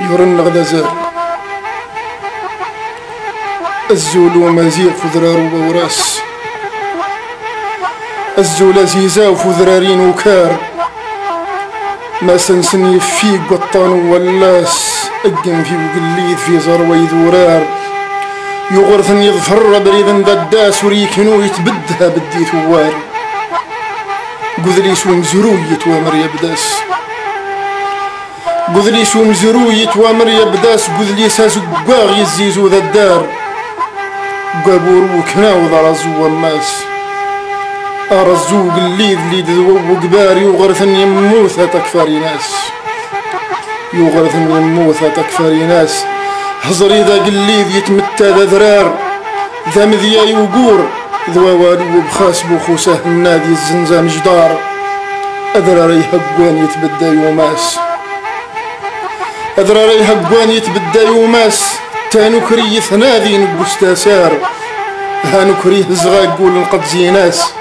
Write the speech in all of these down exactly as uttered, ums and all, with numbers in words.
Յուրն նղդեզը. Զուլու մեզի ֆուդրարու բորաս. Զուլը զիզա ֆուդրարին ու քար. Մեսնսնի ֆի գոտան ու վալլաս. Эгген фи гуллит фи зарвай дурар. Югъртни фрра бриден даддас урикну ит бд хабдит уар. Гудли сум зруй ит уамр ябдас. Гудли сум зруй ит уамр ябдас, гудли саз гвагъ изизу даддар. Габуру кнау даразу ваммас. Аразу гыллид лид угбар югъртни муса такфаринас. Югъртни муса такфаринас. Хзрида гыллид ит мтта дадрар. Замдия югур. Двавалу бхас бухуса хннади зынзам ждар. Адрарай хагван ит бдда юмас. Адрарай хагван ит бдда юмас. Тану кри ит хнадин густасар. Хану кри хзгагулн къадзинас.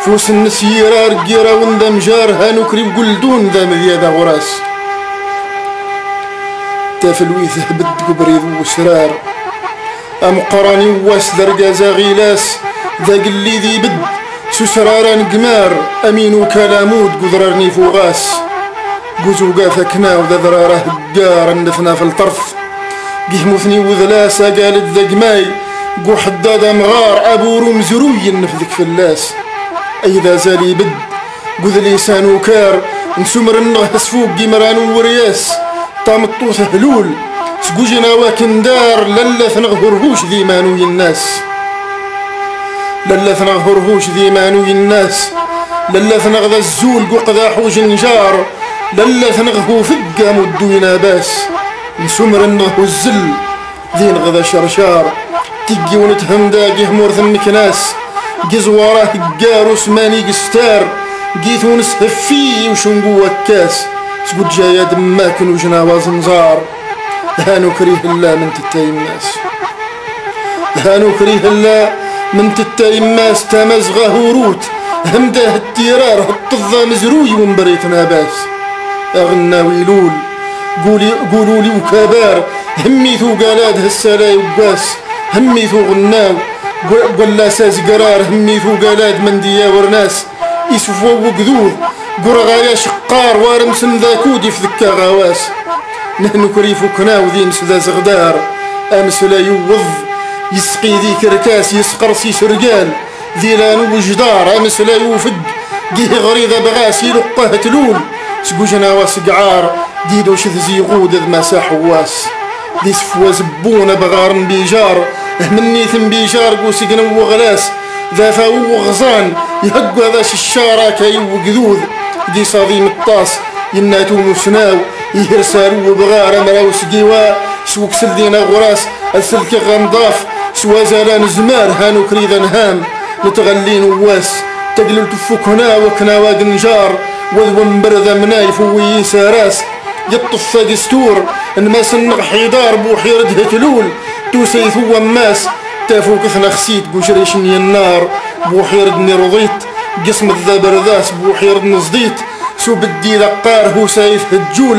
Фусн сирар гираун дамжар хану кри гулдун дамдия дагурас. Тафлуит бд губрид усрар. Ам къарани уас дэргэ зэгъилэс, дэгли дибд, сусраран гмэр, амину каламуд гудрарни фугас. Гузуга фэкнау дадрара хгар андфна флтарф. Гихмутни удлас агалд дэгмай, гухда дамгар абурум зруйин нфдк фллас. Айда залибд, гудли санукар, нсумрн хсфу гимрану урияс. Тамтту схлул, сгужина ва киндар, лаллафнг хургуш диману иннас. Лаллафнг хургуш диману иннас. Лаллафнг даззул гуқда хужинжар. Лаллафнг хуфгга муддуина бас. Нсумрн хуззл, дин гда шаршар. Тигиунт хмда гихмурт мкнас. Гизвара хгар усмани гстар. Гитунс хфи ушунгу ваккас. Сгуджая дмакн ужна вазнзар. Хану кри хлла мин тттаймас. Хану кри хлла мин тттаймас тамаз гахурут. Хмда хттирар хттза мзруй умбрит набас. Агнна вилул. Гули, гулули укабар. Хммит угалад хссалай угас. Хммит угннав. Гу-, гулласа згарар. Хммит угалад мндия врнас. Исфо угдур, гургая шккар, варм сндакуд ифдкка гавас. Нхну кри фукна удим сда згдар. Амсла ювв, исқиди кркас, исқрси сргал. Дилану вждар, амсла юфг, гихгри дабгас, илукка хтлул. Сгужна васгар, дидош дзи гуд дмаса хвас. Дисфваз буна бгарн бижар, хмнитн бижар, гусигн уграс. Дафа угзан, ягвада шишара кай угдуд. Дисави мттас, иннату муснав, ихрсару бгар амрау сгива, суксл дина гурас, асл кгандаф, суазалан змар, хану кридан хам, нтгаллин уас, таглул туфукна, вакна вагнжар, вад вамбр дамнай фуи сарас, Йттф гстур, нмсн хидар бухир дхтлул, тусейт уаммас, тафукт нхсит гужришн яннар, бухир днирудит, гсм дабрдас, бухир днздит, субдди даккар хусайт хджул,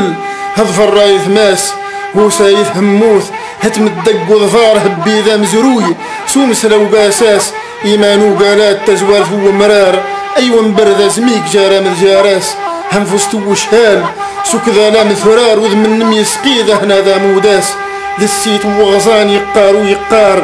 хадфаррайт мас, хусайт хммут, хтмддг гудфар хбидам зруй, сумс лаугасас, Иману галат тазварф умрар, айван бардас миг жарам жарас, ханфусту ушхал, сукдалам сурар, удмн мисқид ахна дамудас, дсит угзан иккару иккар.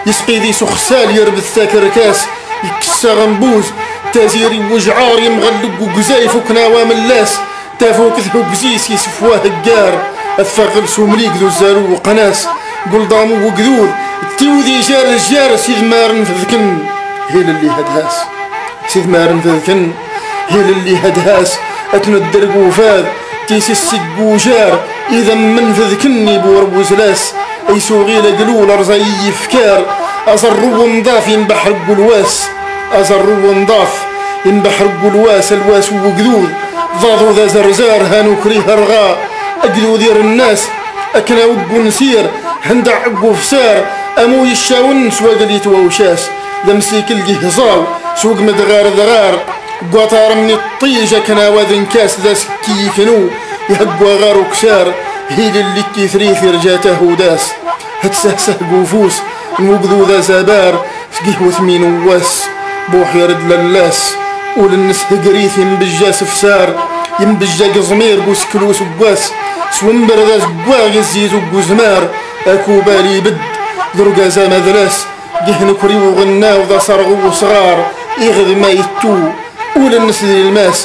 Исқиди сухсал ерб сакркас, иксаган буз, тазири ужар имгаллу гугзай фукнава мллас, Тафукт хугзис исфва хгар, атфагл сумриг дузару кънас, гулдаму угдур, тиуди жар жар сидмарн фдкн, хилли хадас. Сидмарн фдкн, хилли хадас, атнадр гуфад, тисис сигужар, идам мн фдкн нибур бузлас, Исугил глул арзай ифкар, азарру вундаф ин бахр гулвас, азарру вундаф ин бахр гулвас, алвас угдуд, ضادو ذا زرزار هانو كري هرغا، أجلو دير الناس، أكنا وقو نسير، هندع عقو فسار، أمو يشاون سواقليت ووشاس، لمسيك القهزاو، سوق مدغار دغار، Գուաթարմնի տիժը քնավեդին քեզ դες կիքնու, և գուաղար ու քսեր, հիլիլլի կիθրի ֆիրջատը հուդես, հծեսը գուվուս, մուգդուդը զաբար, սգիհուս մինուես, բոխերդ լլես, ուլնս հգրիթ իմ բժես վսար, իմ բժե գզմեր գուս քլուս ուգուես, սուն բրդես գուաղ զիզ ու գուզմար, ակու բալի բդ, դուրգազա մդրես, գեհնուքրի ուղննավ դա սարղու ուսղար, իղդ մայ տու, ուլնս դիլմես,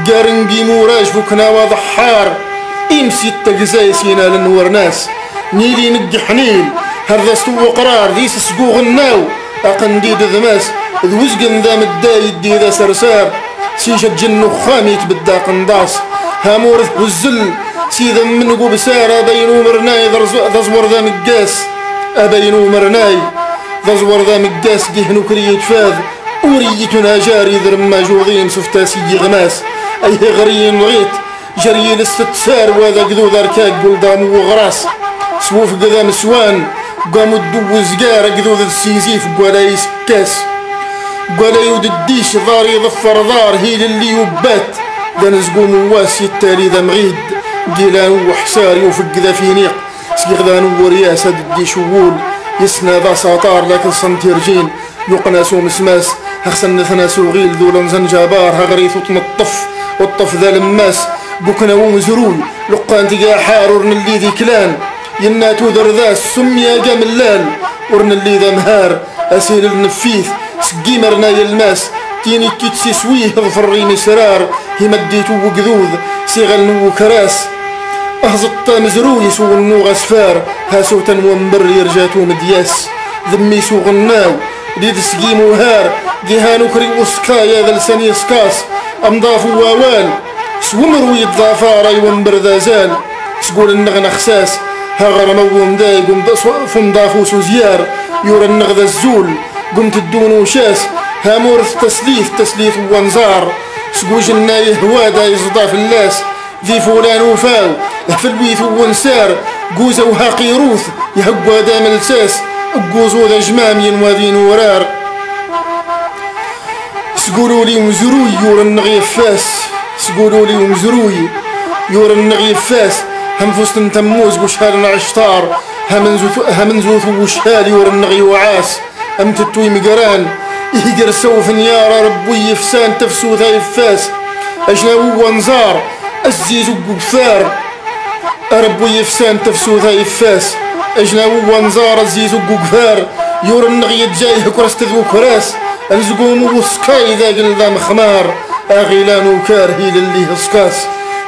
գարնգի մուրաշ վուքնավա դհար, իմ սիտ տգզես ինալն ուրնես, նիլին գհնիլ, հրդեստու ուղրար, դիս սգուղննավ, ակնդի դդմես, դուզ գնդամ դայ դիդա սրսար, սիշը ջննու խամիտ բդա կնդաս, համորդ հուզլ, սիդը մնուգու բսար, աբեին ումրնայ, դզվորդա մգես, աբեին ումրնայ, դզվորդա մգես գիհնուքրի իտվեդ, ուրի իտուն հաժար իդր մաժուղի իմ սուֆտես իգիղնես, այ հեղրի իմ ղիտ, ջրիլս սցեր, վեդա գդու դարքա գուլդամ ուղրաս, սուֆ գդամ սուան, գամու դու ուզգար, գդու դը սիզիվ գուալայիս կես, գուալայու դը դիշ, վարի դը ֆարդար, հիլլի ու բետ, դնս գում ու վասի տերի դը մղիդ, գիլան ու հսար ու ֆգդա ֆինիղ, սիղդան ու որի ասա դը դիշ ու ուլ, իս նավա սատար լակլ սանտիրջին, յուղնաս ու մսմես, հղսննεθնաս ու ղիլ դուլն զնջաբար, հաղրի թուտ մտտֆ, օտտֆ դել մես, գուքնա ու մզրուն, լուկան տիգա հար ուրնլի դիքլան, յննա թու դրդաս, սումիա գամլան, ուրնլի դեմ հար, ասիլ նֆիթ, սգի մեռնա ելմես, տինի կիցի սուի հղֆռի միսրար, հիմա դիտու ու գդուդ, սիղելն ու քրաս, ահզտտա մզրու իս ու նուղ ասֆար, հասուտն ու մբր իրջատու մդյես, դմիս ու ղննավ, դիդ սգի մուհար, գիհանու քրի ուսքա յադլ սանի սկաս, ամդաֆ ու ավալ, սումր ու իդդաֆար այ ու մբր դազալ, սգուլն նղնախսես, հաղարմա ու մդայ գում դաս ֆունդաֆ ու սուզիար, յուրն նղ դզուլ, գում տդուն ու շես, համոր տսլիֆ, տսլիֆ ու անզար, սգուժն նայ հուա դայ զդաֆ լես, դիֆ ուրան ու ֆավ, հֆլվիթ ու անսար, գուզը ու հակիրութ, յհգուադա մլսես, գուզու դժմամ ին մավին ուրար, սգուրուլի ու զրուի յուրն նղի ֆես, սգուրուլի ու զրուի յուրն նղի ֆես, հմֆուստն թմուզ գուշարն աշտար, հմնզութ ու շհալ յուրն նղի ու աս, ըմթ տույ մգրան, իգր սոֆնյար արբու իֆսան տվսուտ այ ֆես, ըջնա ու անզար, ըզիզ ու գուֆեր, արբու իֆսան տվսուտ այ ֆես, ըջնա ու անզար, ըզիզ ու գուգվեր, յուրն նղի ջայ հկրստվ ու քրես, ըզգում ու սքայ դագլ դամ խմար, աղիլան ու քար հիլլի հսկաս,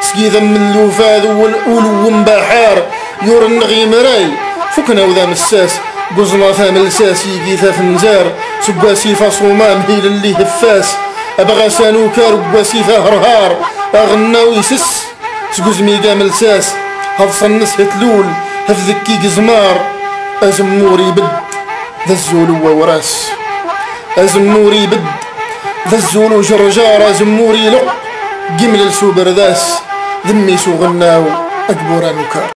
սգիդը մլուվար ու ուլ ու մբահար, յուրն նղի մրայ, ֆուքնա ու դամ սես, գուզնա թամլ սես, իգի թեֆնձեր, սուգասի ֆասումամ հիլլի հֆես, աբղասան ու քար գուասի հրհար, աղնա ու իսս, Զգուզմի գամլսես, հալսաննս հետլուլ, հվզկի գզմար, ըզմուրի բդ, դզուլու վավրաս, ըզմուրի բդ, դզուլու ժրժար, ըզմուրի լոկ, գիմլել սու բրդաս, դմի սու ղննավ, ըգբորանուքա։